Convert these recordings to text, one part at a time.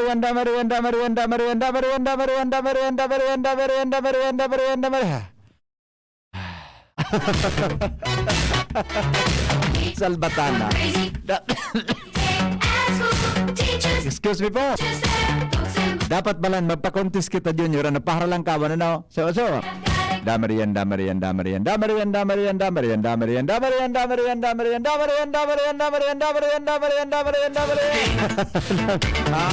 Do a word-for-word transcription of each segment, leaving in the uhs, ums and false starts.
Marian, da, Marian, da, Marian, da, Marian, da, Marian, da, Marian, da, Marian, da, Marian, da, Marian, da, Marian, da, Marian, da, Marian, da, Marian. Salbatana. Da- Excuse me po. Dapat balan magpa-contest kita, Junior. Ano, pahara lang ka, ano, no? So, so. Damarian, damarian, damarian, damarian, damarian, damarian, damarian, damarian, damarian, damarian, damarian, damarian, damarian, damarian, damarian, damarian, damarian, damarian. Ah,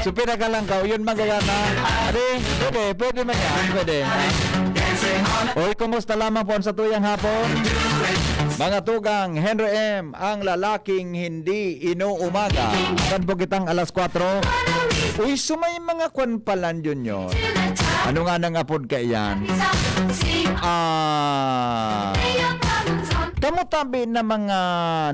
so, pinakalang ka, yun magagana. Adi, pwede, pwede man yan, pwede. Oy, kumusta lamang po ang satuyang hapon? Mga tugang, Henry M, ang lalaking hindi inuumaga. Kan po kitang alas kwatro. Uy, so may mga kwan palan, Junior. Ano nga nang apod ka iyan? Ah, kamo tabi na mga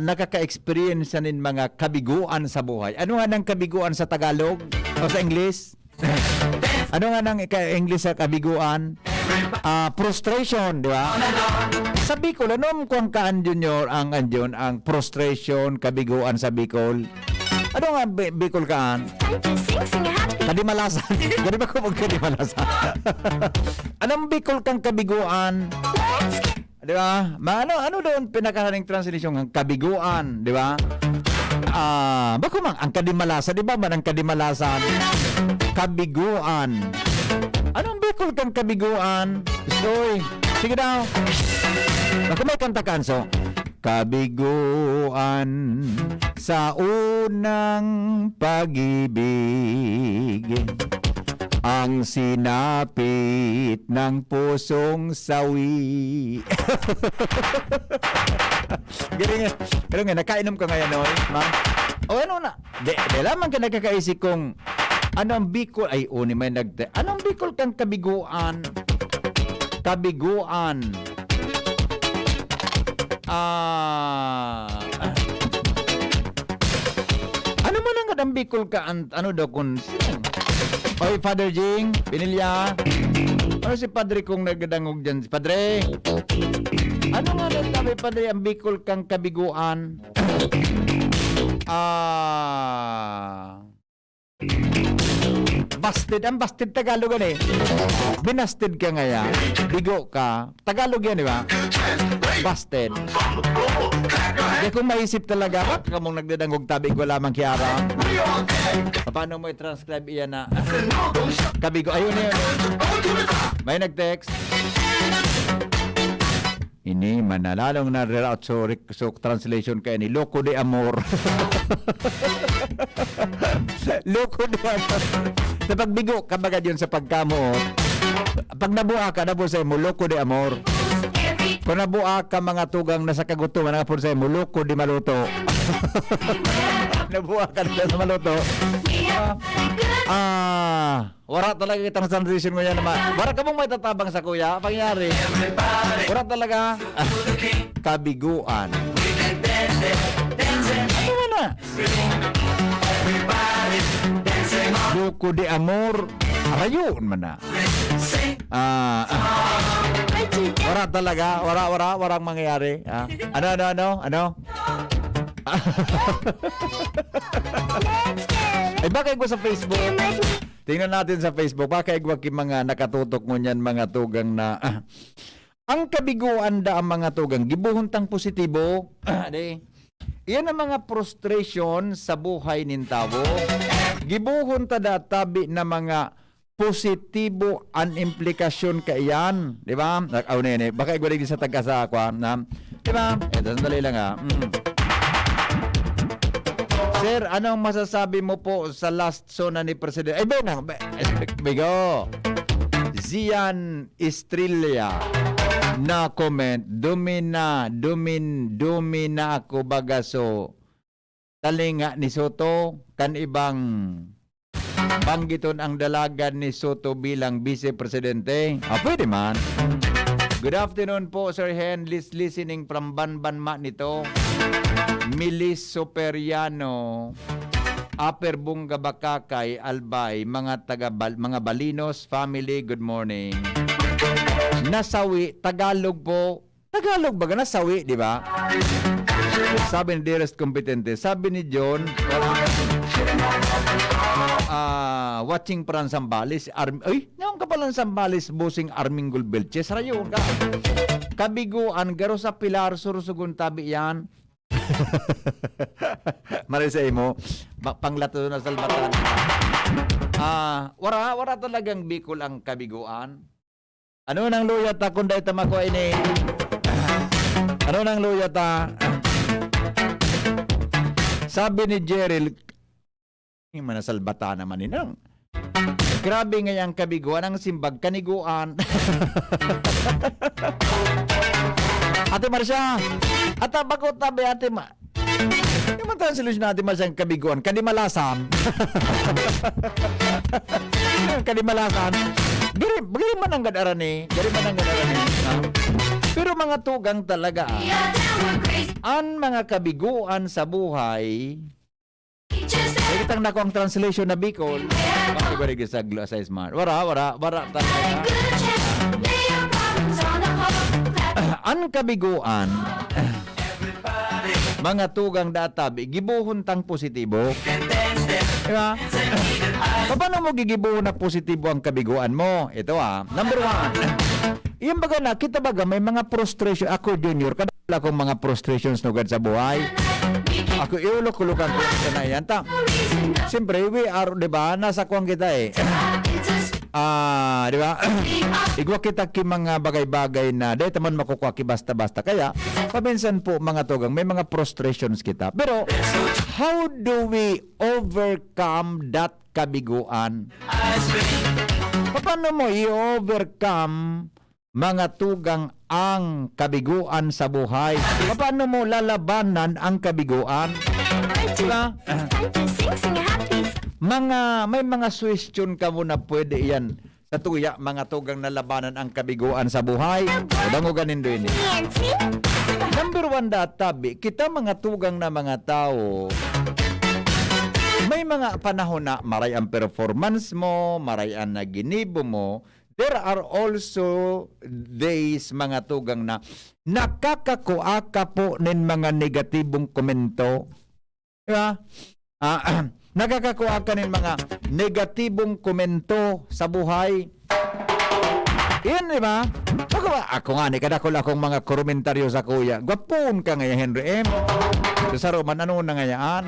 nakaka-experience na nin mga kabiguan sa buhay. Ano nga nang kabiguan sa Tagalog o sa English? Ano nga nang ika-English sa kabiguan? Ah, frustration, di ba? Sa Bicol, ano ang kuwan kaan, Junior, ang, ang, yun, ang frustration, kabiguan sa Bicol? Ano nga Bi-, Bicol kaan? Kadimalasan. Gani ba ko magkadimalasan? Anong Bicol kang kabiguan? Di ba? Ma-, ano, ano daw ang pinakaharing translation ng kabiguan, di ba? Ah, bako mang, ang kadimalasan, di ba man ang kadimalasan? Kabiguan. Anong Bicol kang kabiguan? Soy, sige daw. Bako may kanta ka, Anso. Kabiguan sa unang pag-ibig, ang sinapit ng pusong sawi. Galing eh. Pero nga, nakainom ka ngayon, oy, ma? O ano na? De, de lamang ka nagkakaisip kung ano ang Bicol? Ay, uni may nagte-, ano ang Bicol kang kabiguan? Kabiguan. Ah, ah. Ano man ang kadang Bicol ka, an-, ano daw kun, oy, Father Jing, Pinilya. Ano si Padre kung nagdadangog dyan? Si Padre? Ano nga daw sabi, Padre, ang Bicol kang kabiguan? Ah, Busted. Ang busted Tagalog yan eh. Binasted ka ngayon. Bigo ka. Tagalog yan, di ba? Busted. Di ko maisip talaga. Ba't ka mong nagdadangog tabi ko lamang, Kiara? Paano mo i-transcribe iyan na kabigo? Ayun na yun. May nag-text. Ini man na, lalong na rela-, so, rek-, so, translation kaya ni Loco de Amor. Loco de Amor. Sa pagbigo, kabaga yun sa pagkamo. Pag nabuha ka, napon sa imo, Loco de Amor. Kung nabuha ka, mga tugang na sa kagutuman, napon sa imo, Loco de Maluto. Nabuha ka na sa maluto. Ah, ah, Wara talaga kitang transition ngunyan naman. Wara ka mong may tatabang sa kuya, pangyari. Wara talaga. Kabiguan. Ano man na? Loco de amor. Arayon man na. Ah, ah. Wara talaga. Wara, wara, warang mangyayari. Ah. Ano, ano, ano? Ano? Ay, bakit ko sa Facebook? Tingnan natin sa Facebook, baka igwa ki mga nakatutok ngunyan, mga tugang na, ah, ang kabiguan da ang mga tugang, gibohon tang positibo. Di, iyan ang mga frustration sa buhay nin tawo. Gibohon ta da tabi na mga positibo an implikasyon kaiyan, di ba? Nag-, aw, nene, baka igwa digdi sa tagka sa akwa, na, di ba? Eto, sandali lang, ah. Mm. Sir, anong masasabi mo po sa last SONA ni Presidente? Ay, ben, ang, be-, bigo. Zian Estrella na comment, "Dumina, dumin, dumina ako bagaso. Talinga ni Soto, kan ibang banggiton ang dalagan ni Soto bilang Vice Presidente." Ah, pwede man. Good afternoon po, Sir Hen. Lis-, listening from Banban ma nito. Milis Superiano, Upper Bunga, Bacacay, Albay, mga taga Bal-, mga Balinos family, good morning. Nasawi, Tagalog po. Tagalog baga, nasawi, di ba? Sabi ni Dearest Competente, sabi ni John, ah, watching from Zambales, Arm-, ay, naon ka pala ng Zambales, Bossing Arminggol Belches, rayon ka. Kabiguan, garo sa Pilar, Sorsogon tabi yan. Maray sa imo, ba-, panglato na salbatan. Ah, wara, wara talagang Bicol ang kabiguan. Ano nang luya ta kung dai ta makua ini? Ano nang luya ta? Sabi ni Jeril, "Yung manasalbata naman ninang. Grabe nga yung kabiguan, ang simbag kaniguan." Ate Marcia, ata bako tabi, Ate Ma-, yung mga translation natin, Marcia, ang kabiguan, kadimalasan. Kadimalasan. Gari, gari man ang gadaran eh. Gari man ang gadaran eh. Ha? Pero mga tugang talaga, ah. An mga kabiguan sa buhay, Nakitang nako ang translation na Bicol. Bakit ba rin sa glo-, sa smart? Wara, wara, wara talaga. An kabiguan, mga tugang databi, gibohon tang positibo. Di ba? Paano mo gigibohon na positibo ang kabiguan mo? Ito ah, number one. Yung baga na, kita baga, may mga frustration. Ako, Junior, kadala akong mga frustrations nugad sa buhay. Ako, iulok-ulokan ko yung na yan. Ta, siyempre, we are, di ba, nasa kuwan kita eh. Ah, di ba? Igwa kita ki mga bagay-bagay na, di taman makukuha ki basta-basta. Kaya, paminsan po, mga tugang, may mga frustrations kita. Pero, how do we overcome that kabiguan? Paano mo i-overcome mga tugang ang kabiguan sa buhay? Paano mo lalabanan ang kabiguan? Diba? Mga, may mga suwestiyon ka mo na pwede yan sa tuya, mga tugang na labanan ang kabiguan sa buhay. Dangogan nindo ini. Number one, databi, kita mga tugang na mga tao, may mga panahon na maray ang performance mo, maray ang naginibo mo, there are also days, mga tugang, na nakakakua ka po nin mga negatibong komento. Di ba? Ah, nakakakua ka nin mga negatibong komento sa buhay. Yan, di ba? Ako, ako nga ni, kadakol akong mga komentaryo sa kuya. Gwapon ka ngaya, Henry M. Sa Roman, ano na ngayaan?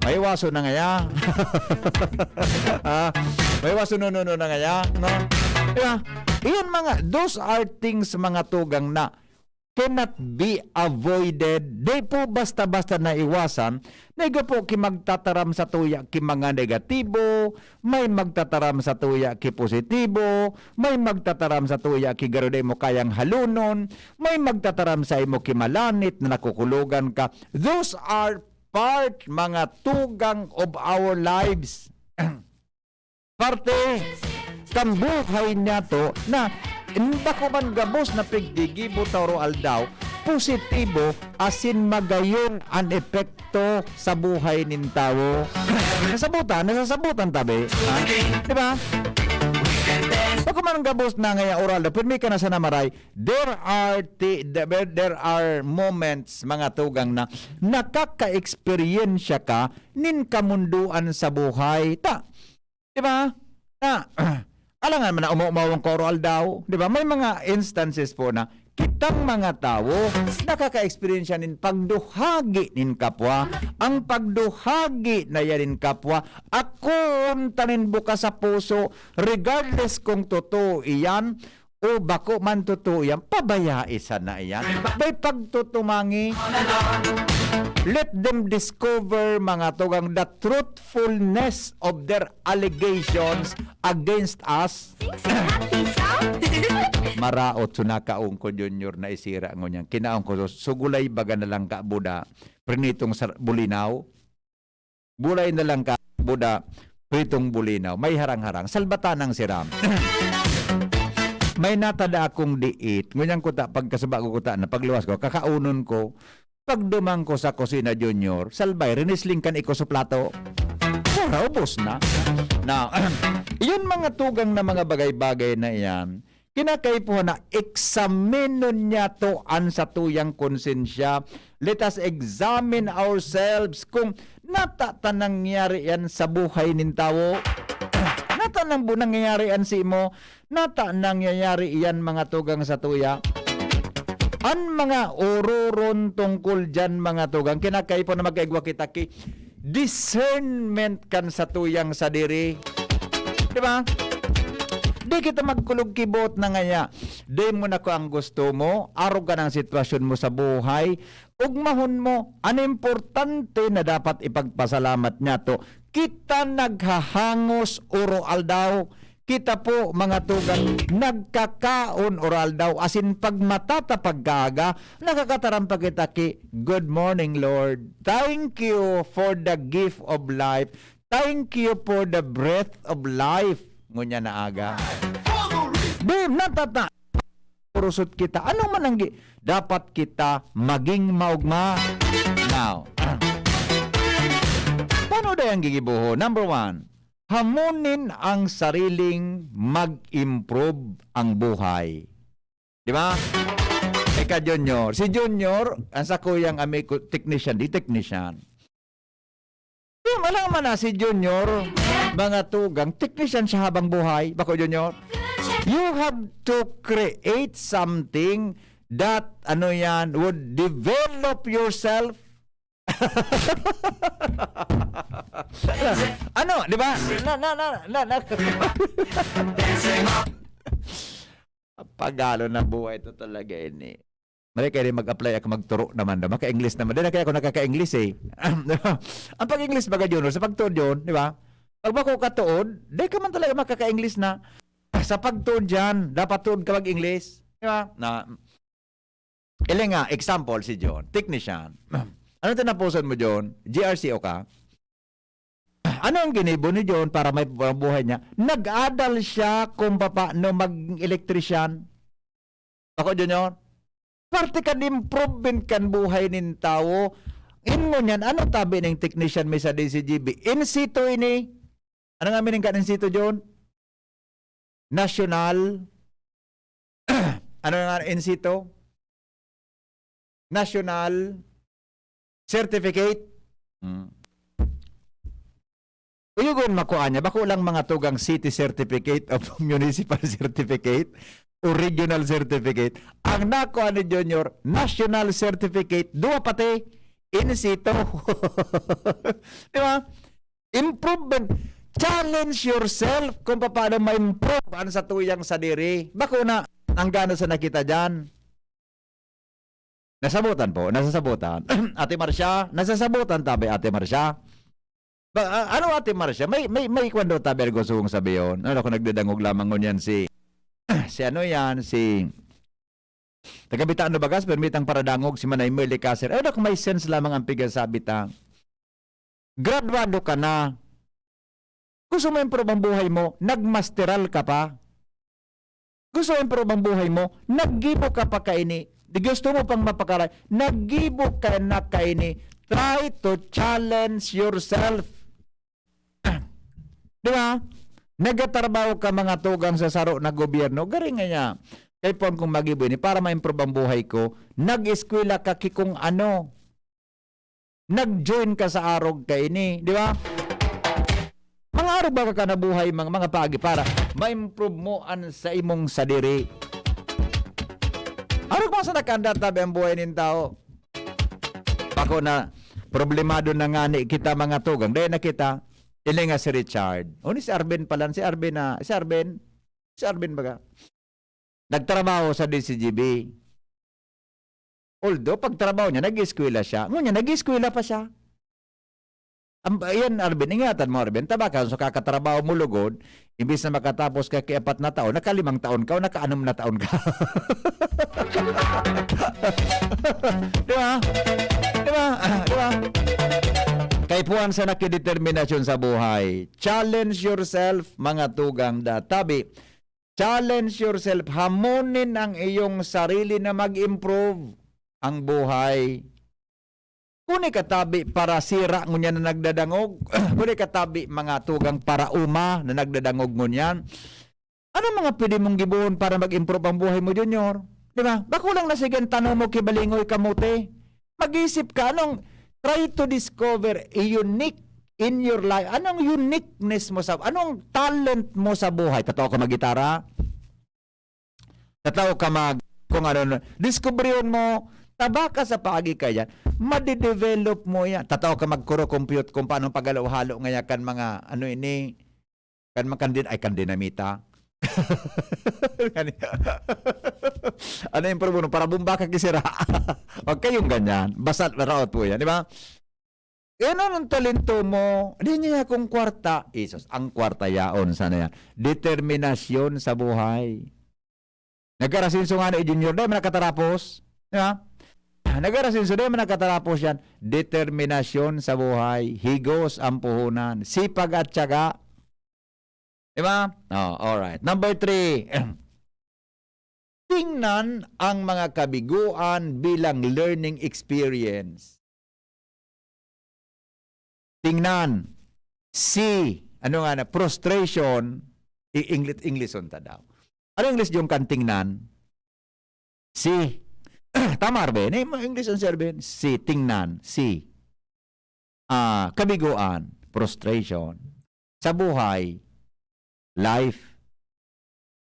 May waso na ngaya. Ah, may waso no, no, no na ngaya, no? Di ba? Iyan mga, those are things, mga tugang, na cannot be avoided. Di po basta-basta naiwasan. Naigo po ki magtataram sa tuya ki mga negatibo, may magtataram sa tuya ki positibo, may magtataram sa tuya ki garo di mo kayang halunon, may magtataram sa imo ki malanit na nakukulogan ka. Those are part, mga tugang of our lives. Parte kan buhay niyato na bako man gabos na pigdigibo ta oro-aldaw, positibo asin magayon an epekto sa buhay nin tawo. Nasabutan, nasasabutan tabi, ha? Di ba? Bako man gabos na ngaya oro-aldaw, pirmi ka na sana maray, there are ti-, there are moments, mga tugang, na nakaka-eksperyensya ka nin kamundoan sa buhay. Ta, di ba? Na, alangan man na uma-, umawang ka oro-aldaw, di ba? May mga instances po na kitang mga tawo nakaka-eksperyensya nin pagduhagi nin kapwa. Ang pagduhagi na yan nin kapwa, akoon ta nin bukas sa puso, regardless kung totoo iyan o bako man totoo iyan, pabayai sana iyan. May pagtutumangi. Let them discover, mga tugang, the truthfulness of their allegations against us. Sing, sing, happy song. Maraot, so nakaon ko, Junior, na isira ngunyan. Kinaon ko, so, sugulay baga na lang ka, buda, prinitong sar-, bulinaw. Bulay na lang ka, buda, pritong bulinaw. May harang-harang. Salbatanang siram. May natada akong diit. Ngunyan ko ta, pagkasuba ko ta na, pagluwas ko, kakaunon ko. Pagduman ko sa kusina, Junior, salbay, rinisling kan iko sa plato. Mura, ubos na. Na, iyan mga tugang na mga bagay-bagay na iyan, kinakaipuhan na eksaminon niya to an satuyang konsensya. Let us examine ourselves kung nata ta nangyari yan sa buhay nin tawo. Nata nang bu-, nangyayari yan sa imo. Nata nangyayari iyan, mga tugang, sa tuya. An mga ororon tungkol diyan, mga tugang, kinakaipo na magkaigwa kita ki discernment kan sa tuyang sadiri. Di ba? Di kita magkulog kibot na ngaya. Di mo na ko ang gusto mo, arog ka ng sitwasyon mo sa buhay, ugmahon mo. An importante na dapat ipagpasalamat niya to, kita naghahangos oro aldaw. Kita po, mga tugang, nagkakaon oral daw, asin pag matata pagkaaga, nakakataram pa kita ki, "Good morning, Lord. Thank you for the gift of life. Thank you for the breath of life." Ngunyan na aga. Di, natata-, purusot kita. Ano man ang gi-, dapat kita maging maugma? Now, paano dai ang gigibohon? Number one, hamonin ang sariling mag-improve ang buhay. Di ba? Ika, Junior. Si Junior, ang sakuyang amigo, technician, di technician. Di, malang man na si Junior, mga tugang, technician siya habang buhay. Bako, Junior? You have to create something that, ano yan, would develop yourself. Ano, di ba? Na, na, na, na, na. Pagalo na buhay to talaga ini. Mali kayo rin mag-apply ako, magturo naman daw. Maka-English naman. Di na kaya ako nakaka-English eh. Ang pag-English baga, Junior, sa pagtuod yun, di ba? Pag bako katuod, di ka man talaga makaka-English na. Sa pagtuod dyan, dapat tuod ka mag-English. Di ba? Na, ili nga, example, si John, technician. Ano tinapusan mo, John? G R C O ka? Ano ang ginibo ni John para may buhay niya? Nag-adal siya kung paano maging electrician. Ako, Junior, parte kan improvement kan buhay nin tawo. In mo niyan, ano tabi ning technician may sa D C G B? In situ ini. Ano nga meaning kan in situ, John? National. Ano nga in situ? National certificate. Hmm. Uyugon, makua niya. Bako lang mga tugang city certificate o municipal certificate o regional certificate. Ang nakua ni Junior, national certificate, duwa pati, in situ. Di ba? Improvement. Challenge yourself kung paano ma-improve ang satuyang sadiri. Bako na, ang gano sa nakita dyan. Nasabotan po, nasasabotan. Ate Marcia, nasasabotan tabi, Ate Marcia. Ba, a-, ano, Ate Marcia? May, may, may kwento tabi, gusto kong sabihin. Ano, ako nagdadangog lamang ngunyan si, si ano yan, si taga Bitano Bagas, permitang paradangog, si Manay Merly Caser. Ano, kung may sense lamang ang pigasabi ta. Graduado ka na. Gusto mo improve ang buhay mo, nagmasteral ka pa. Gusto mo improve ang buhay mo, naggibo ka pa kaini. Di gusto mo pang mapakaray, naggibo ka na kaini. Try to challenge yourself. Di ba? Nagatrabaho ka mga tugang sa saro na gobyerno. Garing nga niya. Kay pon kung magibo ini, para ma-improve ang buhay ko, nag-eskwela ka ki kung ano. Nag-join ka sa arog kaini, di ba? Mga arog ba ka nabuhay, mga, mga paagi para ma-improve mo an sa imong sadiri? Arog mo sa nakanda tabi ang buhay nin tao. Bako na, problemado na nga ni kita mga tugang. Dahil na kita, ini nga si Richard. O ni si Arvin pala, si Arvin na, si Arvin, si Arvin baga. Nagtrabaho sa D C G B. Although, pagtrabaho niya, nag-eskwela siya. Ngunyan, nag-eskwela pa siya. Am-, yan, Arvin, ingatan mo, Arvin. Taba ka, so kakatrabaho mo lugod, imbis na makatapos ka kay apat na taon, nakalimang taon ka o nakaanom na taon ka. Di ba? Di ba? Di ba? Kaipuhan sa nakideterminasyon sa buhay. Challenge yourself, mga tugang da. Tabi, challenge yourself. Hamonin ang iyong sarili na mag-improve ang buhay. Kung ikatabi para sira ngunyan na nagdadangog, kung ikatabi mga tugang para uma na nagdadangog ngunyan, ano mga pwede mong gibohon para mag-improve ang buhay mo, Junior? Di ba? Bako lang na sige ang tanong mo, kibalingoy kamote. Mag-isip ka, anong, try to discover a unique in your life. Anong uniqueness mo sa, anong talent mo sa buhay? Tataw ka maggitara? Tataw ka mag, kung ano, na- diskubrihon mo, taba ka sa paagi ka yan, madidevelop mo yan. Tataw ka magkuro-compute kung paano paghalo-halo ngaya kan mga, ano ini, kan mga kandin-, ay, kandinamita. Kani-, ano yung problema? Para bomba ka kisira. Huwag kayong ganyan. Basta maraot po yan, di ba? Yan ang talento mo. Di niya akong kwarta. Isos, ang kwarta yaon sana yan. Determinasyon sa buhay. Nagkarasinso nga ni Junior, dahil man nakatarapos. Di ba? Nagkarasinso, dahil man nakatarapos yan. Determinasyon sa buhay. Higos ang puhunan. Sipag at tiyaga. Di ba? Oh, alright. Number three. Tingnan ang mga kabiguan bilang learning experience. Tingnan. See. Ano nga na? Prostration. I-English, English unta daw. Ano English yung kan tingnan? See. Tama, Arben? Eh, English ang Sir Ben. See, tingnan. See. Ah, kabiguan. Prostration. Sa buhay. Life.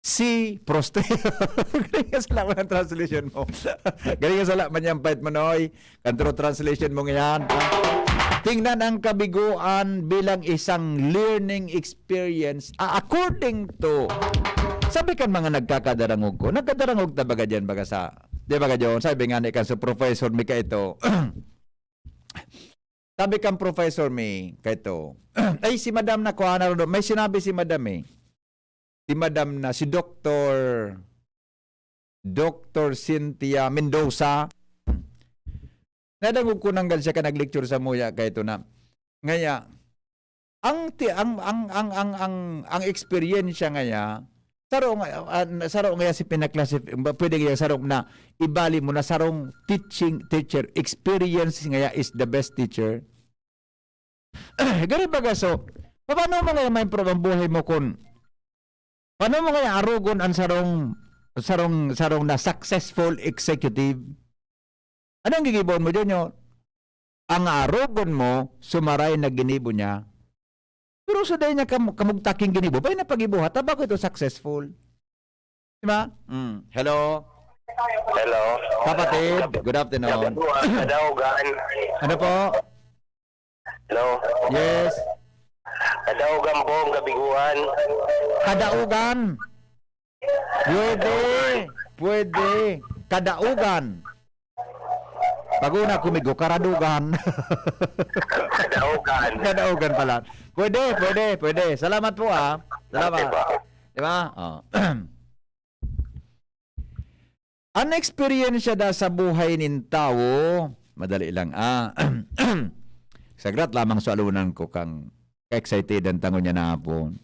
See, prostration. Galing nga sala man ang translation mo. Galing nga sala man yan, Pait Manoy. Kan true translation mo ngayon. Tingnan ang kabiguan bilang isang learning experience, ah, according to, sabi kan mga nagkakadarangog ko, nagkadarangog ta baga dyan, baga sa, di ba ka, John? Sabi nga ni kan sa professor mi kaito, sabi kan professor mi kaito, ay, si Madam na kuha na rin, may sinabi si Madam eh. Si Madam na, si Doktor, Doktor Cynthia Mendoza. Nadangog ko nanggal siya ka nag-lecture sa muya kaito na. Ngaya, ang ti-, ang, ang, ang, ang, ang, ang eksperyensya ngaya, saro nga, ah, saro ngaya si pinaklasif-, pwede ngaya saro na ibali mo na sarong teaching, teacher, experience ngaya is the best teacher. Gani baga, so, paano mo ngaya ma-improve ang buhay mo kun, paano mo ngaya arogon ang sarong, sarong, sarong na successful executive? Anong gigibohon mo, Junior? Ang arogon mo, sumaray na ginibo niya. Pero sa dahil niya kam-, kamugtaking ginibo, pa na pagibuhat, tabako ito successful. Di ba? Mm. Hello? Hello. Kapatid, good afternoon. Kabiguan, kadaugan. Ano po? Hello? Yes. Kadaugan po ang kabiguan. Kadaugan. Pwede. Pwede. Kadaugan. Pag una kumigo, karadugan. Kadaugan. Kadaugan pala. Pwede, pwede, pwede. Salamat po, ah. Salamat. Okay po. Di ba? Oh. An eksperyensya da sa buhay nin tawo, madali lang, ah. Sagrat lamang sa alunan ko kang ka-excited ang tangon niya na hapon.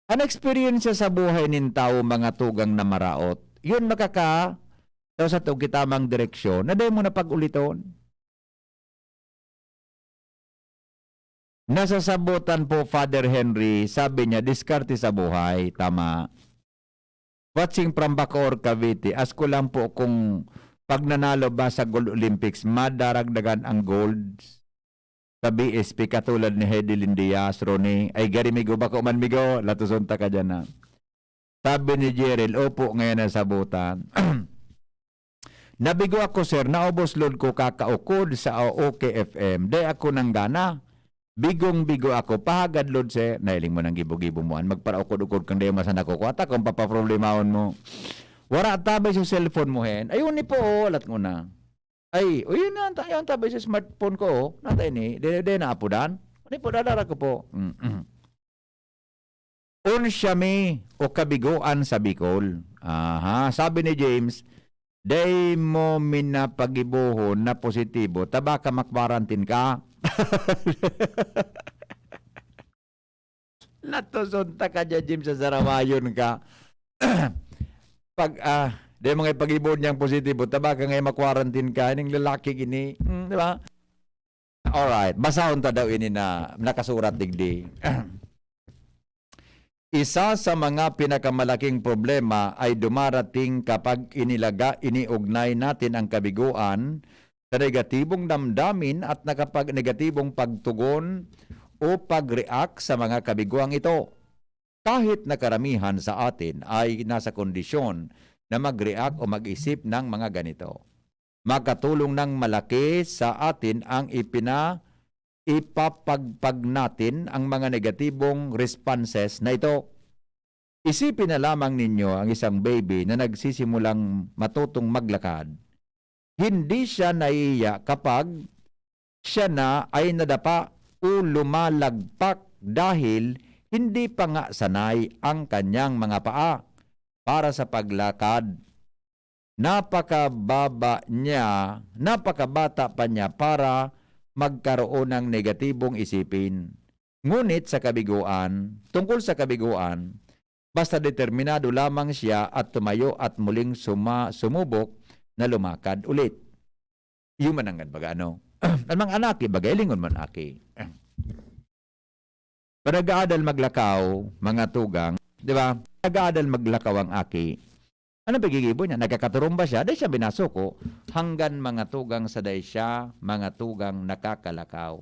An eksperyensya sa buhay nin tawo, mga tugang na maraot, yun makaka-, daw sa tug-, tamang direksyon na dai mo na pag-uliton. Nasasabotan po, Father Henry, sabi niya, diskarte sa buhay. Tama. Watching from Bacoor, Cavite. Ask ko lang po kung pag nanalo ba sa Gold Olympics, madaragdagan ang gold sa B S P katulad ni Hedelin Diaz, Ronnie? Ay, gari migo, bako man migo. Latuson ta ka dyan na. Sabi ni Jerel, "Opo, ngayon nasabotan." Nabigo ako, sir. Naubos load ko kakaukod sa O K F M. Dai ako nanggana. Bigong-bigo ako. Pahagad load, sir. Nahiling mo nang gibo-gibo mo. An magparaukod-ukod kang dai mo sana kukuha. Ta kung papaproblemahon mo. Wara tabi sa cellphone mo hen. Ayun ni po, oh, alat ko na. Ay, o yun na, ta-, yun tabi sa smartphone ko, oh. Nata ini, de, de na apudan. Ano po, dadara ko po. Mm-mm. Unsya mi o kabigoan sa Bicol. Aha, sabi ni James, "Dai mo minapagibohon na positibo, ta baka makwarantin ka." Natuson ta ka dyan, James, sa sarawayon ka. Pag, ah, di mga ipag-ibon niyang positibo, ta baka nga makwarantin ka, ining lalaki gini, hmm, di ba? Alright, basahon ta daw ini na nakasurat digdi. Isa sa mga pinakamalaking problema ay dumarating kapag inilaga, iniugnay natin ang kabigoan sa negatibong damdamin at nakapag-, negatibong pagtugon o pag-react sa mga kabigoang ito. Kahit na karamihan sa atin ay nasa kondisyon na mag-react o mag-isip ng mga ganito, makatulong ng malaki sa atin ang ipina-, ipapagpag natin ang mga negatibong responses na ito. Isipin na lamang ninyo ang isang baby na nagsisimulang matutong maglakad. Hindi siya nahihiya kapag siya na ay nadapa o lumalagpak dahil hindi pa nga sanay ang kanyang mga paa para sa paglakad. Napakababa niya, napakabata pa niya para magkaroon ng negatibong isipin. Ngunit sa kabiguan, tungkol sa kabiguan, basta determinado lamang siya at tumayo at muling suma-, sumubok na lumakad ulit. Iyo man nanggad baga, ano? An mga anaki, baga, ilingon man aki. Pag nag-aadal maglakaw, mga tugang, di ba? Nag-aadal maglakaw ang aki. Ano pagigibo niya? Nagkakaturumba siya, dai siya binasuko, hanggan mga tugang sa dai siya, mga tugang nakakalakaw.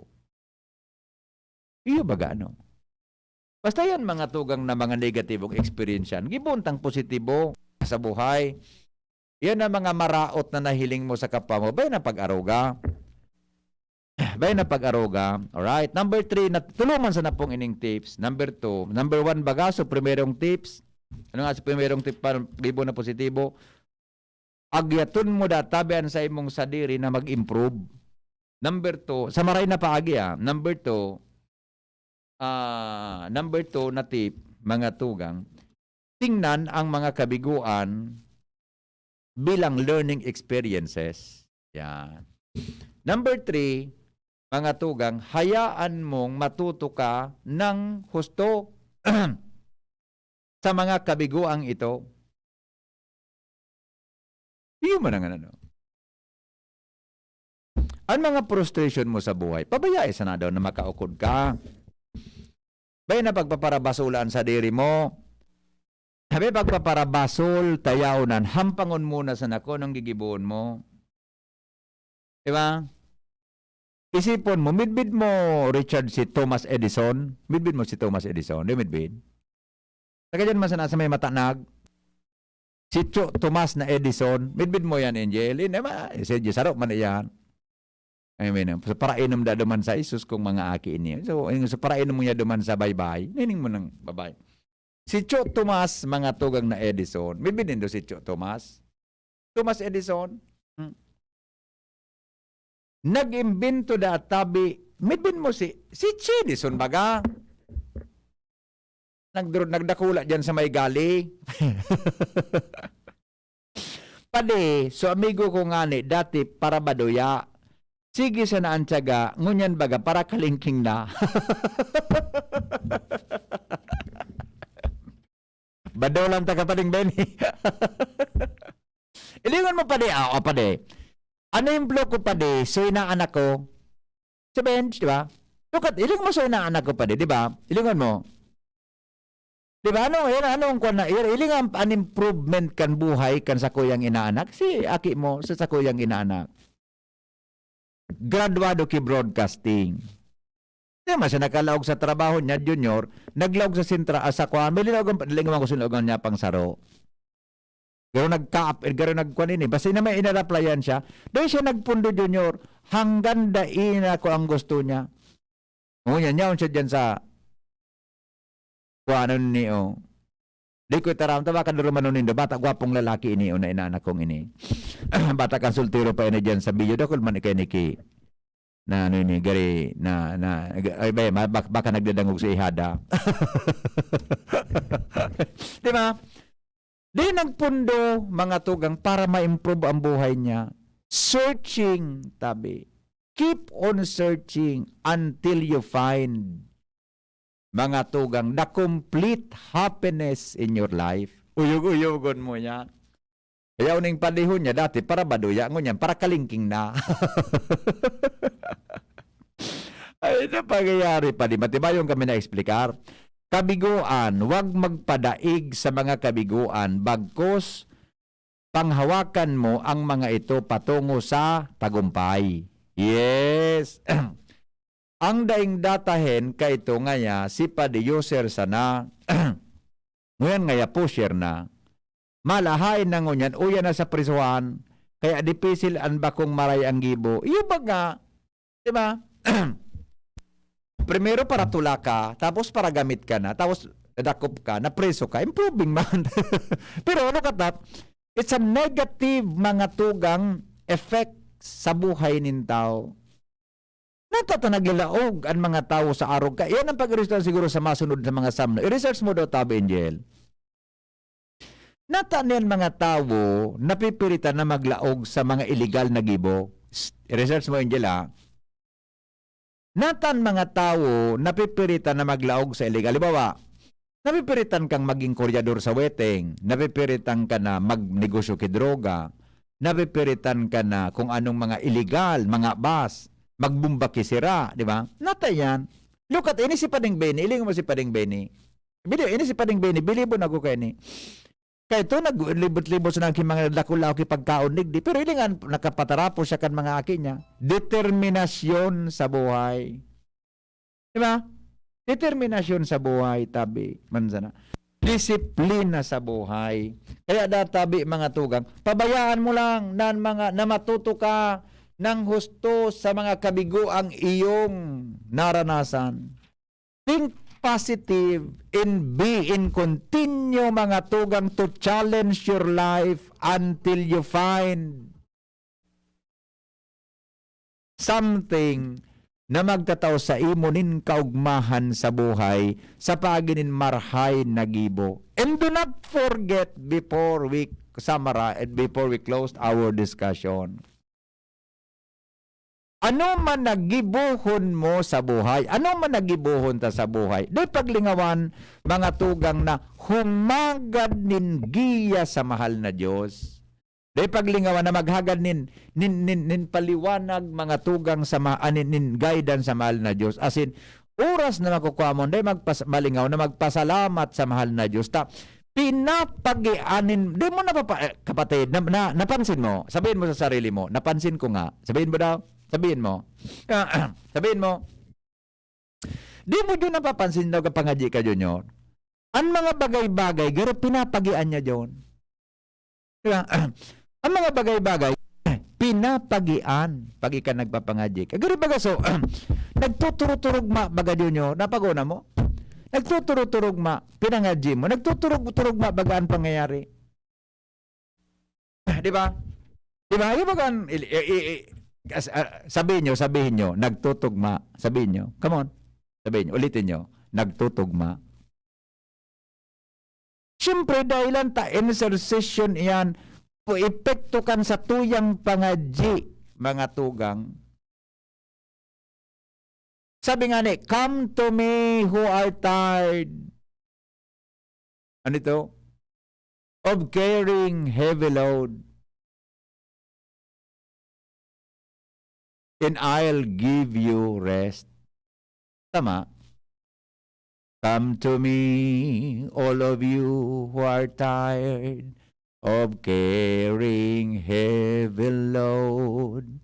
Iyo baga, ano? Basta yan, mga tugang na mga negatibong experience yan. Gibuntang positibo sa buhay. Yan ang mga maraot na nahiling mo sa kapwa mo. Bay na pag-aruga. Bay na pag-aruga. Alright. Number three, na, tulo man sana pong ining tips. Number two. Number one, baga, so primerong tips. Ano nga sa primerong tip pa, gibo na positibo? Agyaton mo da tabi an sa imong sadiri na mag-improve. Number two, sa maray na paagi, ah. Number two, ah, number two na tip, mga tugang, tingnan ang mga kabiguan bilang learning experiences. Yan. Number three, mga tugang, hayaan mong matuto ka ng husto sa mga kabiguang ito. Iyo man ang ano. An mga frustration mo sa buhay, pabayai sana daw na makaukod ka. Bay na pagpaparabasol an sadiri mo. Sabi, pagpaparabasol, tayaw nan, hampangon muna sana kun anong gigibohon mo. Di ba? Isipon mo, midbid mo, Richard, si Thomas Edison? Midbid mo si Thomas Edison? Di midbid? Taga dyan man sana sa may Matanag. Si Cho Tomas na Edison. Midbid mo yan, Angel. Hindi ma, si Angel, saro man yan. I mean, sa parainom da duman sa isus kung mga aki ini. So, yung sa parainom mo niya duman sa baybay, nining mo ng babay. Si Cho Tomas, mga tugang na Edison. Midbid nindo si Cho Tomas? Thomas Edison? Hmm. Nag-imbento da tabi, midbin mo si, si Chi Edison baga? Nagdro-, nagdakula dyan sa may gali. Padi, so amigo ko ngani, dati parabaduya. Sige sana an tiyaga, ngunyan baga, parakalingking na. Badolan ta ka, Pading Benny. Ilingon mo, Padi. Ah, oh, Padi. An ehemplo ko, Padi, so inaanak ko, si Benj, di ba? Look at, iling mo sa inaanak ko, Padi, di ba? Ilingon mo. Di ba? Ano, yan, ano ang kwan na, yan, iling ang, an improvement kan buhay kan sakuyang inaanak, si aki mo, sa sakuyang inaanak. Graduado ki broadcasting. Di man siya nakalaog sa trabaho niya, Junior, naglaog sa sentra, ah, sa kwan, may linaogan, lingawan ko sa linaogan niya pang saro. Pero nagkaap-, eh, pero nagkwan ini, basta na may inaraplayan siya, doon siya nagpundo, Junior, hanggang dai na ko ang gusto niya. Ngunyan, yaon siya dyan sa, kwan, ano ni, oh. Di ko itaram, ta baka durumanon nindo, bata, gwapong lalaki ini, o na inaanak kong ini. Bata kang soltero pa ini diyan sa Bio, dakul man ikay niki, na ano ini, gari, na, na, ay, ba, ma-, bak-, baka nagdadangog sa ihada. Di ba? Di nagpundo, mga tugang, para ma-improve ang buhay niya. Searching, tabi. Keep on searching until you find, mga tugang, the complete happiness in your life. Uyog-uyogon mo yan. Kaya uning padihon niya dati, para baduya, ngunyan, para kalingking na. Ay, ito pangyayari pa, di matibayon kami na-explicar. Kabigoan, wag magpadaig sa mga kabigoan, bagkos panghawakan mo ang mga ito patungo sa tagumpay. Yes. Ang daing datahen kaito ngaya si Padi User sana. Ngunyan ngaya pusher na. Malahay na ngunyan, uya na sa prisuhan, kaya dipisil an bakong maray ang gibo. Iyo baga, di ba? Primero para tula ka, tapos para gamit ka na, tapos nadakop ka, napreso ka, improving man. Pero look at that, it's a negative mga tugang effect sa buhay nin tao. Nata ta naglalaog an mga tawo sa arog ka. Iyan ang pag-iristan siguro sa masunod sa mga samno. I-research mo daw, Tabi Angel. Nata niyan mga tawo napipiritan na maglaog sa mga iligal na gibo. Psst, i-research mo, Angel, ha? Natan mga tawo napipiritan na maglaog sa iligal. Halimbawa, napipiritan kang maging koryador sa weteng, napipiritan ka na magnegosyo ki droga, napipiritan ka na kung anong mga iligal, mga bas, magbumba ki sira, di ba? Nata yan. Look at, ini si Pading Benny, ilingon mo si Pading Benny. Bili, ini si Pading Benny, bilibon ako kaini. Kaya ito, naglibot-libot sa naging mga dakulaw ki pagkaon digdi, pero ilingan, nakapatarapos siya kan mga aki niya. Determinasyon sa buhay. Di ba? Determinasyon sa buhay, tabi, man sana. Disiplina sa buhay. Kaya databi, mga tugang, pabayaan mo lang na ang mga, na matuto ka ng husto sa mga kabigoang iyong naranasan. Think positive and be in continue, mga tugang, to challenge your life until you find something na magtatao sa imo nin kaugmahan sa buhay sa paagi nin marahay na gibo. And do not forget, before we summarize, before we close our discussion, ano man na gibohon mo sa buhay, ano man na gibohon ta sa buhay, dai paglingawan, mga tugang, na humagad nin giya sa mahal na Dios. Dai paglingawan na maghagad nin, nin, nin, nin paliwanag, mga tugang, sa ma-, ah, nin, nin guidance sa mahal na Dios. As in, oras na makukua mo, dai magpas-, malingaw na magpasalamat sa mahal na Dios. Ta, pinapagianin, di mo napapa-, eh, kapatid, na, na, napansin mo, sabihin mo sa sarili mo, "Napansin ko nga." Sabihin mo daw, sabihin mo. Sabihin mo, di mo yun napapansin daw kapangadyi ka, Junior? An mga bagay-bagay, garo pinapagian niya, John. Di ba? Ang mga bagay-bagay, pinapagian pag ika nagpapangadyi ka. Garo baga so, nagtuturog-turugma baga, Junior, napagona mo? Nagtuturog-turugma, pinangadyi mo. Nagtuturog-turugma baga an pangyayari. Di ba? Di ba? Yung baga, i-, i-, i-, as-, ah, sabihin nyo, sabihin nyo, nagtutugma. Sabihin nyo. Come on. Sabihin nyo, ulitin nyo, nagtutugma. Siyempre, dahilan ta, intercession iyan, pu-, epekto kan sa tuyang pangadyi, mga tugang. Sabi nga ni, "Come to me who are tired." Ano ito? "Of carrying heavy load, and I'll give you rest." Tama? "Come to me, all of you who are tired of carrying heavy load.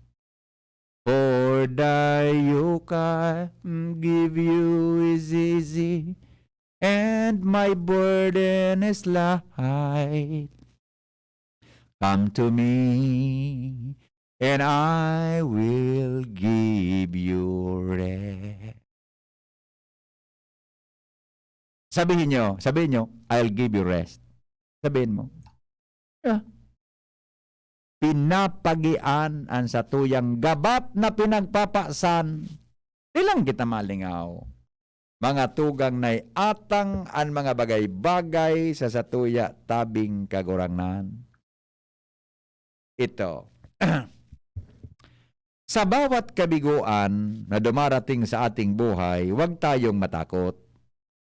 For the yoke I give you is easy, and my burden is light. Come to me, and I will give you rest." Sabihin niyo, sabihin niyo, "I'll give you rest." Sabihin mo. Yeah. Pinapagian an satuyang gabat na pinagpapasan. Di lang kita malingaw. Mga tugang na atang an mga bagay-bagay sa satuya tabing Kagurangnan. Ito. Sa bawat kabigoan na dumarating sa ating buhay, huwag tayong matakot.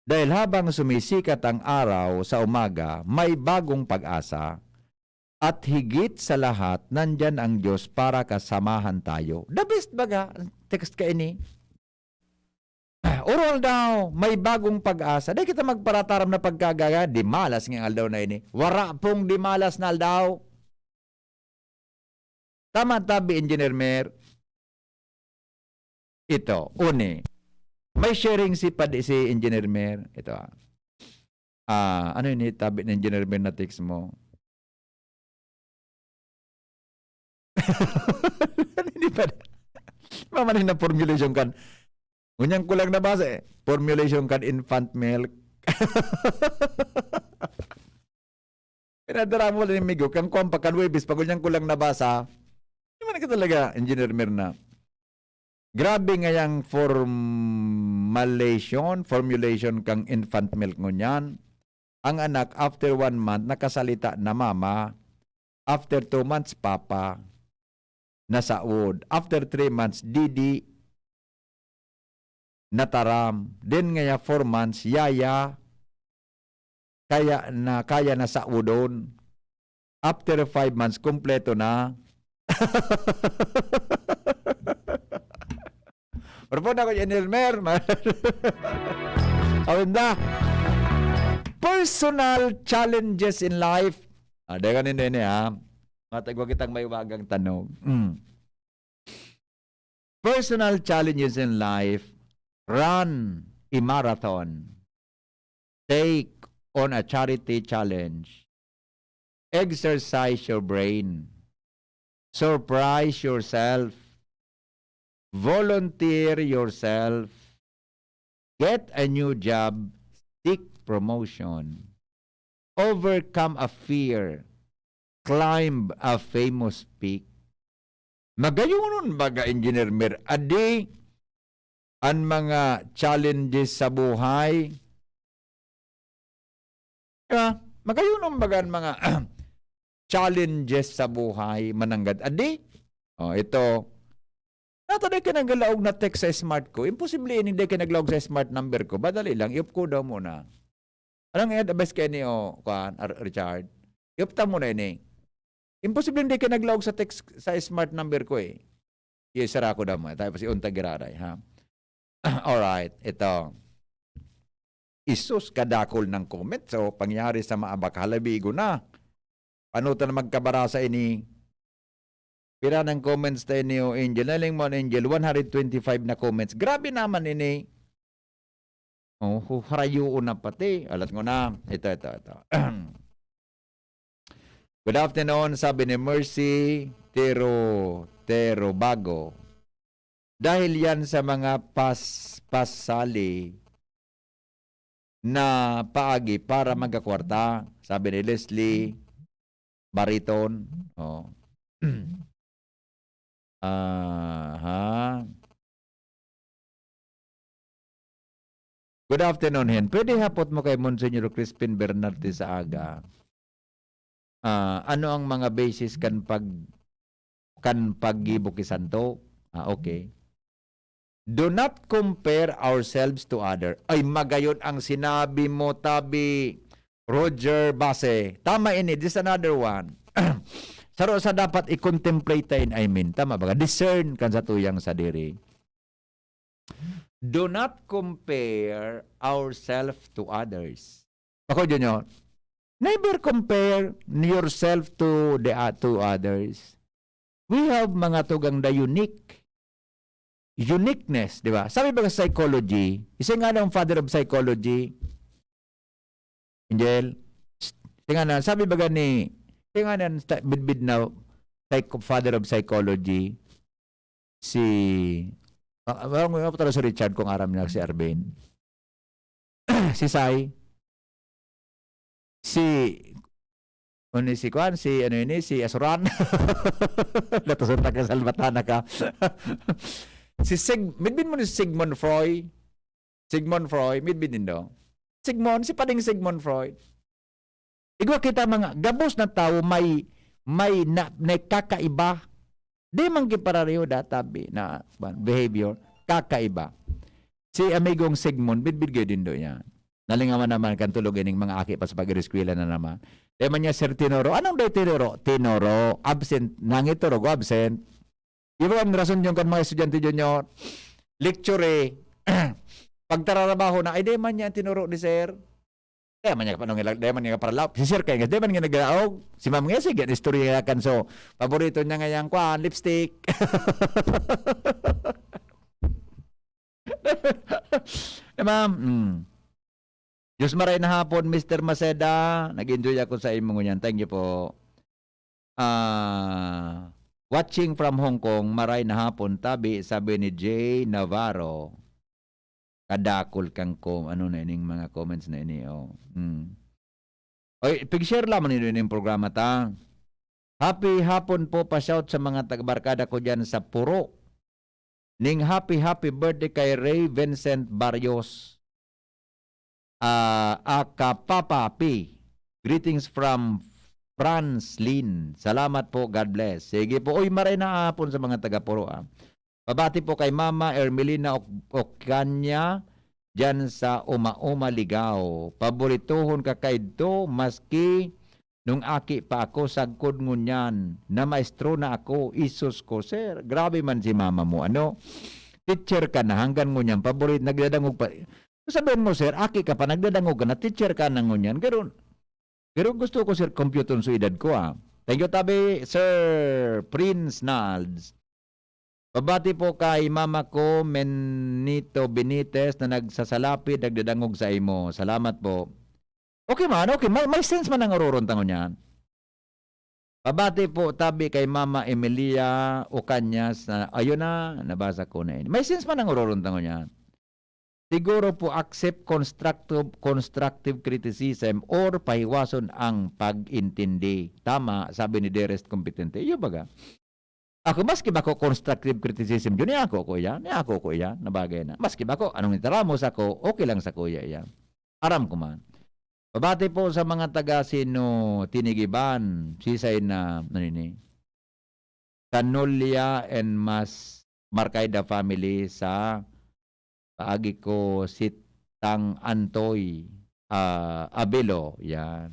Dahil habang sumisikat ang araw sa umaga, may bagong pag-asa. At higit sa lahat, nandyan ang Diyos para kasamahan tayo. The best baga, text ka ini. Oro aldaw, may bagong pag-asa. Dai kita magparataram na pagkagaga, dimalas ngayang aldaw na ini. Wara pong dimalas na aldaw. Tama tabi, Engineer Mer. Ito, uni. May sharing si pad-, si Engineer Mer. Ito, ah. Ah, ano ini tabi ni Engineer Mer na text mo? Hindi pa. Mamanin na formulation kan. Ngunyan ko lang nabasa eh. Formulation kan infant milk. Pinadara mo lang yung migo, kan kwan pa, kan Huwebes, pag ngunyan ko lang nabasa, hindi man ka talaga, Engineer Mer, na. Grabe ngayang formulation, formulation kan infant milk ngunyan. Ang anak, after one month, nakasalita na mama. After two months, papa. Nasaod. After three months, didi. Nataram. Then ngaya, four months, yaya. Kaya na, kaya na saodon. After five months, kompleto na. Pero po na ko, Engineer Mer. Awinda. Personal challenges in life. Ah, dahil kanina ini, ha? Matagwa kitang may wagang tanog. Mm. Personal challenges in life. Run a marathon. Take on a charity challenge. Exercise your brain. Surprise yourself. Volunteer yourself. Get a new job. Seek promotion. Overcome a fear. Climb a famous peak. Magayonon baga, Engineer Mer, adi an mga challenges sa buhay? Di ba? Magayonon baga an mga challenges sa buhay, mananggad adi? Oh, ito. Nata dai ka naglaog na text sa smart ko. Imposible ini dai ka naglaog sa smart number ko. Madali lang, i-off ko daw muna. Anong i-advise kayo ni, oh, kuan, Ar-, Richard? I-off ta muna ini. Imposible hindi ka naglaog sa text sa smart number ko eh. Isara ko daw muna. Tapos i-unta giraray, ha? Alright, ito. Isus, kadakol ng comment. So, pangyari sa maabak, halabigo na. Ano ta na magkabarasa ini? Pira ng comments tayo ni Angel? Naling mo, Angel, one hundred twenty-five na comments. Grabe naman ini. Oh, hu-, harayoon na pati. Alat ko na. Ito, ito, ito. Good afternoon, sabi ni Mercy Tero, Tero Bago. Dahil yan sa mga pas-, pasali na paagi para magkakwarta, sabi ni Leslie Bariton. Oh. Aha. Good afternoon, Hen. Pwede hapot mo kay Monsignor Crispin Bernarte sa aga? Ah, ano ang mga basis kan pag-, kan paggibo ki santo? Ah, okay. Do not compare ourselves to other. Ay, magayon ang sinabi mo, tabi, Roger Base. Tama ini, this is another one. Saro sa dapat i-contemplate ta in, I mean, tama ba? Discern kan satuyang sadiri. Do not compare ourselves to others. Ako, Junior, never compare yourself to the, uh, to others. We have mga tugang na unique. Uniqueness, di ba? Sabi ba sa psychology, isa nga ng father of psychology, Angel, tinga na, sabi ba ni, tinga na, sa-, bidbid na psycho-, father of psychology, si, ah, ah, ano, ano, si Richard kung aram niya si Arvin. Si Sai, si, ano si Kwan, si ano ini, si Asuran. Natusan ta ka, salbatan na ka. Si Sig-, midbin mo ni Sigmund Freud? Sigmund Freud, midbin din daw. Sigmund, si pading Sigmund Freud. Igwa kita mga gabos na tawo may, may na, may kakaiba. Di man ki pareho databi na, kwan, behavior, kakaiba. Si amigong Sigmund, midbid kayo din do yan. Nalingawan naman kan tulog ining mga aki pa sa pag-eskwela na naman. Di man niya, "Sir Tinoro." "Anong day Tinoro?" "Tinoro, absent." Nangiturog, absent. Iba ang rason yung kan mga estudyante, Junior. Lecture eh. Pagtararabaho na, "Ay, di man niya ang tinuro ni Sir." Di man niya kapanong ilag-, di man niya kaparalaw. Si Sir kaya, di man niya naglaog. Si Ma'am nga, sige, ang istorya kan so, paborito niya nga yung kwan, lipstick. Di ba? Mm. Diyos maray na hapon, Mister Maceda. Nag-enjoy ako sa imo ngunyan. Thank you po. Ah, watching from Hong Kong, maray na hapon, tabi, sabi ni Jay Navarro. Kadakol kang com-, ano na ining mga comments na ini, oh. Mm. Oy, pig-share lamang ninyo ining programa ta. Happy hapon po, pa-shout sa mga taga-barkada ko diyan sa Puro. Ning happy, happy birthday kay Ray Vincent Barrios. Ah, aka Papa P. Greetings from Franz Lin. Salamat po, God bless. Sige po. Uy, maray na hapon sa mga taga Puro, ah. Pabati po kay Mama Ermelina Oc-, Ocania, diyan sa Uma-Uma, Ligao. Paboritohon ka kaidto, maski nung aki pa ako, sagkod ngunyan, na maestro na ako, isus ko, sir. Grabe man si mama mo, ano? Teacher ka na, hanggang ngunyan, paborit, nagdadangog pa. Sabihin mo, sir, aki ka pa, nagdadangog ka na, teacher ka na ngunyan. Pero, pero gusto ko, sir, computon sa edad ko, ah. Thank you, tabi, Sir Prince Nalds. Pabati po kay mama ko, Menito Benitez, na nagsasalapid, nagdadangog sa imo. Salamat po. Okay man, okay. May, may sense man ang ororon tango niyan. Pabati po tabi kay Mama Emilia Ocañas na, ayun na, nabasa ko na yun. May sense man ang ororon tango niyan. Siguro po accept constructive, constructive criticism or pahiwason ang pag-intindi. Tama, sabi ni Dearest Competente. Iyo baga. Ako, maski ba ko constructive criticism yun, ni ako ko yan, ni ako ko yan, na bagay na. Maski ba ko, anong itaramos ako, okay lang sa kuya yan. Aram ko man. Pabati po sa mga taga Sino, Tinigiban, sisay na, ano ini? Canolia and Mas Marcaida family sa paagi ko si Tang Antoy, ah, Abelo, yan.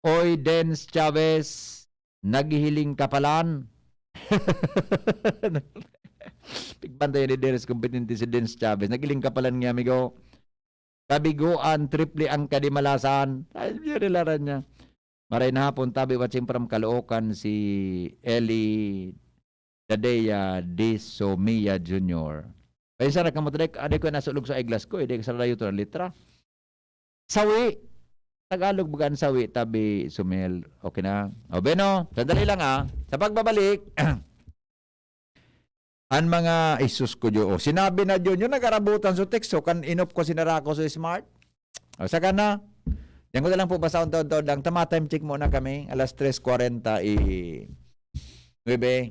Oy, Dens Chavez, naghihiling kapalan. Pigbantay ni Dens, kompetente si Dens Chavez. Naghiling kapalan nga, amigo. Kabiguan, triple ang kadimalasan. Ay, yun, nilaran niya. Maray na hapon, tabi watching from Caloocan, si Eli Dadea de Somia Junior. Kaya sana ka mo, Trek, aday ko nasulog sa eyeglass ko, eh, di ka sa layo to ng litra. Sawi. Tagalog baga ang sawi, tabi Sumel. Okay na. O, Beno, sandali lang, ah. Sa pagbabalik, ang mga isus ko, Diyo. O, sinabi na, Diyo, yung nagarabutan sa text, so, kan inop ko, sinara ko sa smart. O, saka na. Yan ko na lang po, basta untaod-taod lang. Tama, time check muna kami. Alas tres kwarenta y nueve.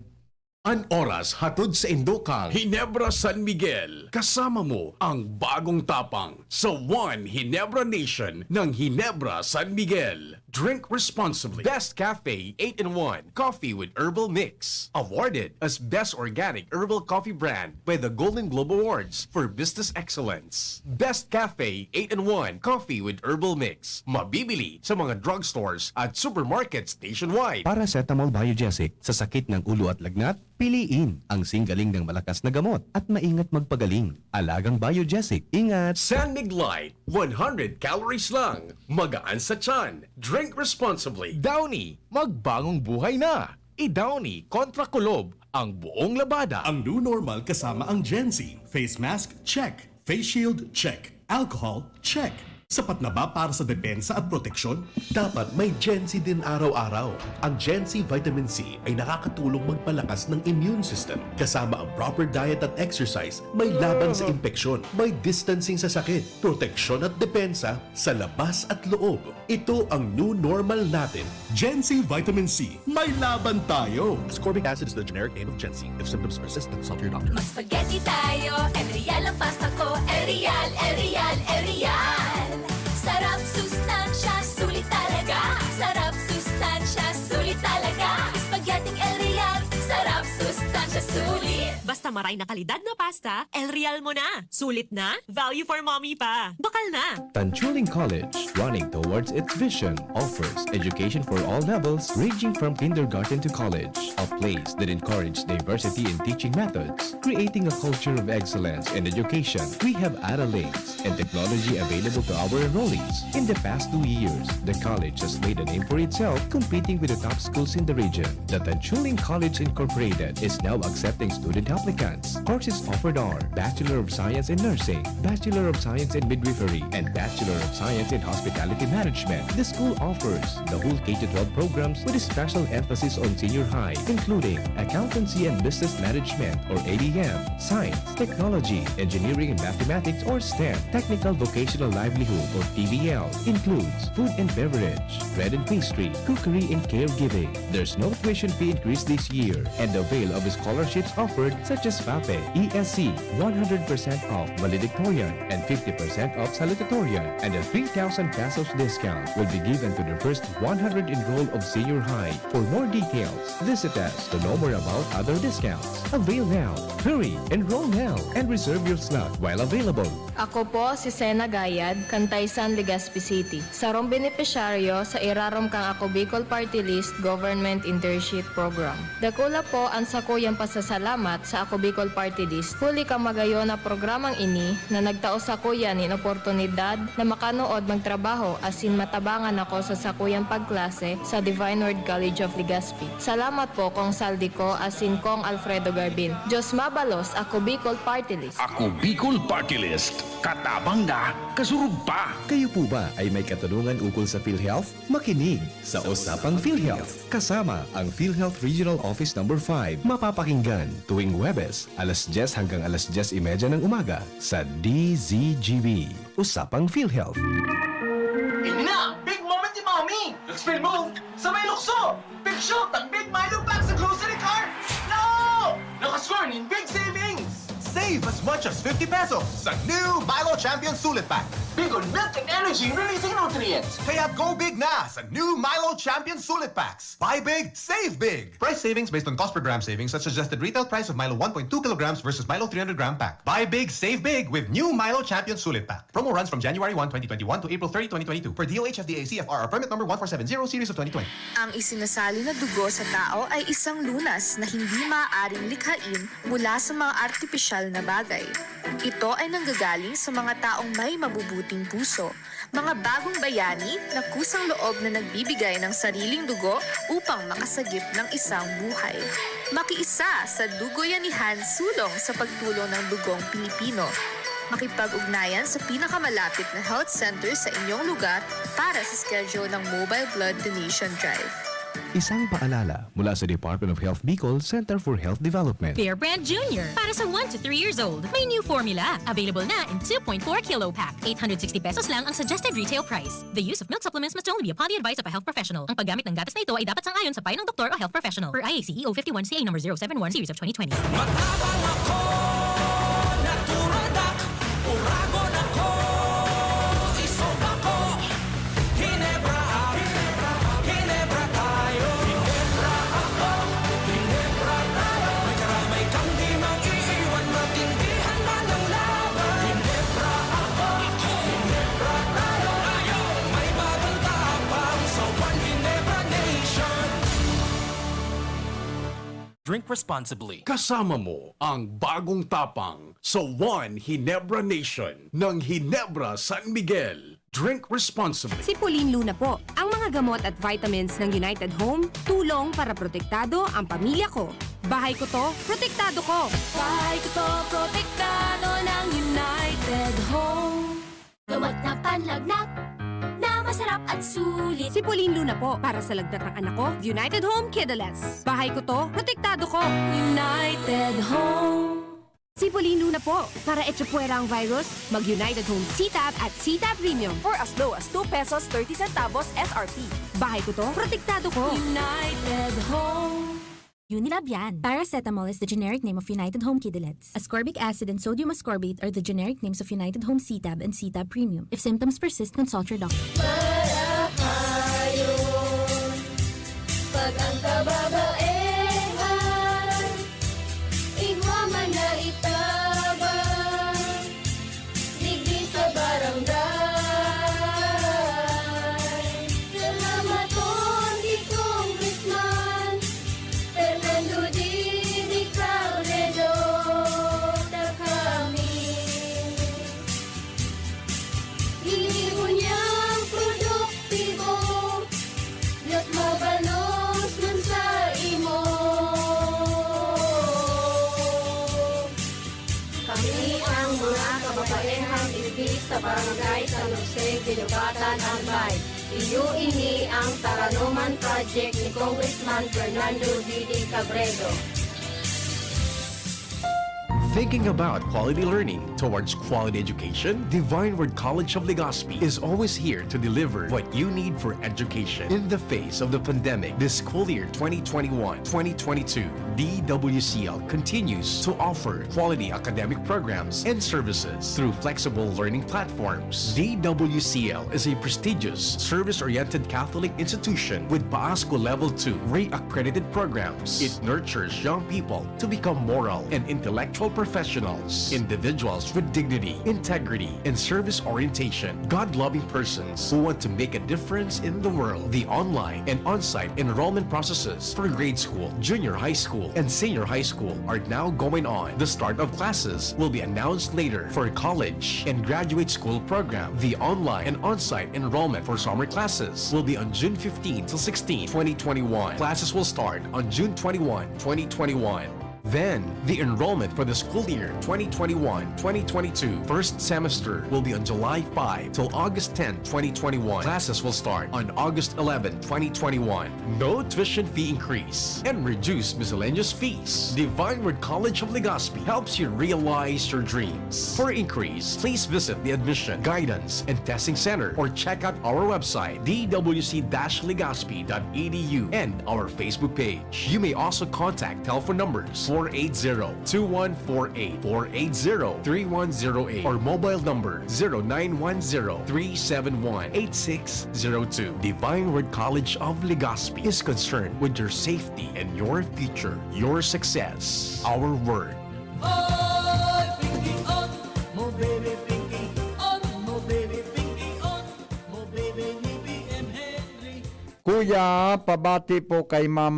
An oras hatod sa Indokang Ginebra San Miguel. Kasama mo ang bagong tapang sa One Ginebra Nation ng Ginebra San Miguel. Drink responsibly. Best Cafe eight-in-one Coffee with Herbal Mix. Awarded as Best Organic Herbal Coffee Brand by the Golden Globe Awards for Business Excellence. Best Cafe eight-in-one Coffee with Herbal Mix. Mabibili sa mga drugstores at supermarkets nationwide. Paracetamol Biogesic sa sakit ng ulo at lagnat, piliin ang singgaling ng malakas na gamot at maingat magpagaling. Alagang Biogesic, ingat! San Mig Light, one hundred calories lang, magaan sa tiyan. Drink responsibly. Downy, magbagong buhay na! I-Downy kontra kulob ang buong labada. Ang new normal kasama ang Gen Z. Face mask, check. Face shield, check. Alcohol, check. Sapat na ba para sa depensa at proteksyon? Dapat may Gen C din araw-araw. Ang Gen C Vitamin C ay nakakatulong magpalakas ng immune system, kasama ang proper diet at exercise, may laban sa impeksyon, may distancing sa sakit, proteksyon at depensa sa labas at loob. Ito ang new normal natin. Gen C Vitamin C, may laban tayo! Ascorbic acid is the generic name of Gen C. If symptoms persist, then consult your doctor. Mag-spaghetti tayo, El Real ang pasta ko. El Real, El Real, El Real. Sarap, sustansya, sulit talaga. Sarap, sustansya, sulit talaga. Spaghetti El Real, sarap, sustansya, sulit. Basta maray na kalidad na pasta, El Real mo na. Sulit na, value for mommy pa. Bakal na! Tanchuling College, running towards its vision, offers education for all levels, ranging from kindergarten to college. A place that encourages diversity in teaching methods, creating a culture of excellence in education. We have Ara links and technology available to our enrollees. In the past two years, the college has made a name for itself, competing with the top schools in the region. The Tanchuling College Incorporated is now accepting student applicants. Courses offered are Bachelor of Science in Nursing, Bachelor of Science in Midwifery, and Bachelor of Science in Hospitality Management. The school offers the whole K to twelve programs with a special emphasis on senior high, including Accountancy and Business Management or A B M, Science, Technology, Engineering and Mathematics or STEM, Technical Vocational Livelihood or T V L, includes food and beverage, bread and pastry, cookery and caregiving. There's no tuition fee increase this year, and avail of scholarships offered such as FAPE, E S C, one hundred percent off valedictorian, and fifty percent off salutatorian, and a three thousand pesos discount will be given to the first one hundred enroll of senior high. For more details, visit us to know more about other discounts. Avail now! Hurry! Enroll now and reserve your slot while available. Ako po si Sena Gayad, Cantaysan, Legazpi City, sarong benepisyaryo sa irarom kan Ako Bicol Party List Government Internship Program. Dakula po an sakuyang pasasalamat sa Ako Bicol Party List huli kan magayon na programang ini na nagtao sakuya nin oportunidad na makanood magtrabaho asin matabangan ako sa sakuyang pagklase sa Divine Word College of Legazpi. Salamat po, Cong Zaldy Co asin Cong Alfredo Garbin. Diyos mabalos, Ako Bicol Party List. Ako Bicol Party List. Katabang na, kasurog pa. Kayo po ba ay may katanungan ukol sa PhilHealth? Makinig sa Usapang PhilHealth, kasama ang PhilHealth Regional Office Number five. Mapapakinggan tuwing Huwebes, alas dyes hanggang alas dyes y media ng umaga sa D Z G B. Usapang PhilHealth. Ini na ang big moment ni Mommy! Expel move! Sabay lukso! Big shoot ang Big Milo Pack sa grocery cart! No! Nakascore nin big savings! Save as much as fifty pesos sa new Milo Champion Sulit Pack. Big on milk and energy releasing nutrients. Kaya go big na sa new Milo Champion Sulit Packs. Buy big, save big. Price savings based on cost per gram savings at suggested retail price of Milo one point two kilograms versus Milo three hundred gram pack. Buy big, save big with new Milo Champion Sulit Pack. Promo runs from January one, twenty twenty-one to April thirty, twenty twenty-two, per D O H F D A C F R or permit number one four seven zero series of twenty twenty. Ang isinasali na dugo sa tao ay isang lunas na hindi maaaring likhain mula sa mga artipisyal na bagay. Ito ay nanggagaling sa mga taong may mabubuting puso, mga bagong bayani na kusang loob na nagbibigay ng sariling dugo upang makasagip ng isang buhay. Makiisa sa Dugoyanihan Sulong sa Pagtulong ng Dugong Pilipino. Makipag-ugnayan sa pinakamalapit na health center sa inyong lugar para sa schedule ng Mobile Blood Donation Drive. Isang paalala mula sa Department of Health Bicol Center for Health Development. Bear Brand Junior, para sa one to three years old. May new formula. Available na in two point four kilo pack. Eight hundred sixty pesos lang ang suggested retail price. The use of milk supplements must only be upon the advice of a health professional. Ang paggamit ng gatas na ito ay dapat sang-ayon sa payo ng doktor o health professional. Per I A C E O fifty-one C A number zero seven one series of twenty twenty. Matabang ako, natural dak, uragon ako, isog ako, Hinebra ako, Hinebra tayo. Hinebra ako, Hinebra tayo. May karamay kang di mag-iiwan, matindihan man ang laban. Hinebra ako, Hinebra tayo. May bagong tapang sa One Hinebra Nation. Drink responsibly. Kasama mo ang bagong tapang sa One Hinebra Nation ng Hinebra San Miguel. Drink responsibly. Si Pauline Luna po. Ang mga gamot at vitamins ng United Home, tulong para protektado ang pamilya ko. Bahay ko to, protektado ko. Bahay ko to, protektado ng United Home. Gamot na panlagnat, Sipulin Luna po para sa lagnat ng anak ko, United Home Kidulets. Bahay ko to, protektado ko. United Home. Sipulin Luna po para echapuwera ang virus, mag United Home C-Tab at C-Tab Premium. For as low as two pesos thirty centavos S R P. Bahay ko to, protektado ko. United Home. Unilab yan. Paracetamol is the generic name of United Home Kidulets. Ascorbic acid and sodium ascorbate are the generic names of United Home C-Tab and C-Tab Premium. If symptoms persist, consult your doctor. Marahayon, pag ang kababaehan, igwa man na itabang, digdi sa barangay. Salamaton ki Congressman Fernando Didi Cabredo, ta kami ginibo niyang produktibo, mas mabalos man sa imo. Kami ang mga kababaehan digdi sa Barangay San Jose, Guinobatan, Albay. Iyo ini ang Taranuman Project ni Congressman Fernando Didi Cabredo. Thinking about quality learning towards quality education? Divine Word College of Legazpi is always here to deliver what you need for education. In the face of the pandemic, this school year twenty twenty-one twenty twenty-two, D W C L continues to offer quality academic programs and services through flexible learning platforms. D W C L is a prestigious, service-oriented Catholic institution with PAASCU Level two re-accredited programs. It nurtures young people to become moral and intellectual professionals, individuals with dignity, integrity, and service orientation, God-loving persons who want to make a difference in the world. The online and on-site enrollment processes for grade school, junior high school, and senior high school are now going on. The start of classes will be announced later. For college and graduate school program, the online and on-site enrollment for summer classes will be on June fifteen to sixteen, twenty twenty-one. Classes will start on June twenty-one, twenty twenty-one. Then, the enrollment for the school year twenty twenty-one twenty twenty-two first semester will be on July five till August ten, twenty twenty-one. Classes will start on August eleven, twenty twenty-one. No tuition fee increase and reduced miscellaneous fees. Divine Word College of Legazpi helps you realize your dreams. For inquiries, please visit the Admission, Guidance, and Testing Center or check out our website, d w c dash legazpi dot e d u, and our Facebook page. You may also contact telephone numbers four eight zero, two one four eight, four eight zero, three one zero eight, or mobile number zero nine one zero, three seven one, eight six zero two. Divine Word College of Legazpi is concerned with your safety and your future, your success. Our word. Oy, Pinky, on, mo baby, Pinky, on, mo baby, Pinky, on, mo baby, ni B M Henry. Kuya, pabati po kay Ma'am,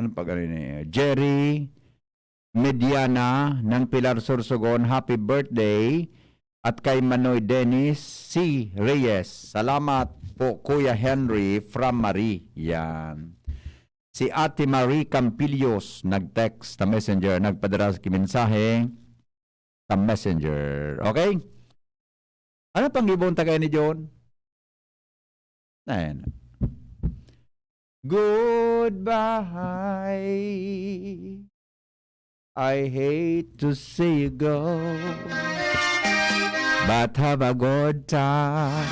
ano pa galing ni Jerry Mediana ng Pilar Sorsogon, happy birthday. At kay Manoy Dennis C. Reyes. Salamat po, Kuya Henry from Marie. Yan. Si Ate Marie Campillos nag-text sa messenger, nagpadala sa mensahe sa messenger. Okay? Ano pang gibon ta kaya ni John? Ayan. Goodbye. I hate to see you go. But have a good time.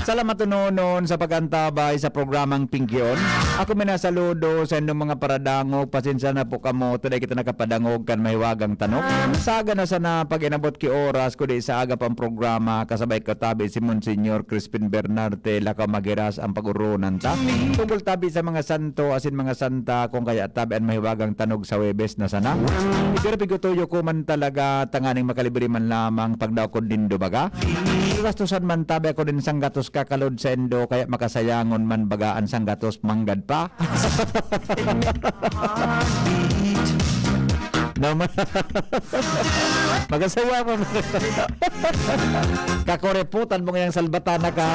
Salamat unonon sa pag-antabay sa programang Pinkion. Ako minasaludo sa indong mga paradangog. Pasensya na po kamo, today kita nakapadangog kan mahiwagang tanok. Saga na sana pag inabot ki oras, kudi sa aga pang programa, kasabay ko tabi si Monsignor Crispin Bernarte, lakaw maghiras ang pag-uronan ta. Tungkol tabi sa mga santo, asin mga santa, kung kaya tabi an mahiwagang tanog sa Huwebes na sana. Pero pigutuyo ko man talaga, tanganing makalibre man lamang pagdaw ko nindo baga. Gastusan man tabi ako nin sanggatos kakalod sa indo, kaya makasayangon man baga an sanggatos manggad pa. Naman. Magasaya mo. Kakoreputan mo ngayang salbatana ka.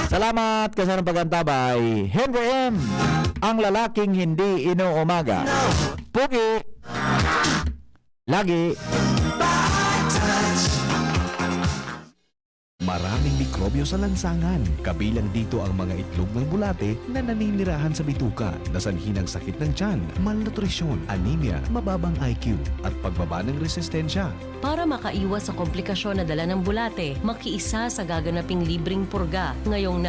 Salamat, kasarang pag-antabay. Henry M, ang lalaking hindi inuumaga. Pugi. Lagi. Maraming mikrobyo sa lansangan, kabilang dito ang mga itlog ng bulate na naninirahan sa bituka, na sanhi ng sakit ng tiyan, malnutrisyon, anemia, mababang I Q, at pagbaba ng resistensya. Para makaiwas sa komplikasyon na dala ng bulate, makiisa sa gaganaping libreng purga ngayong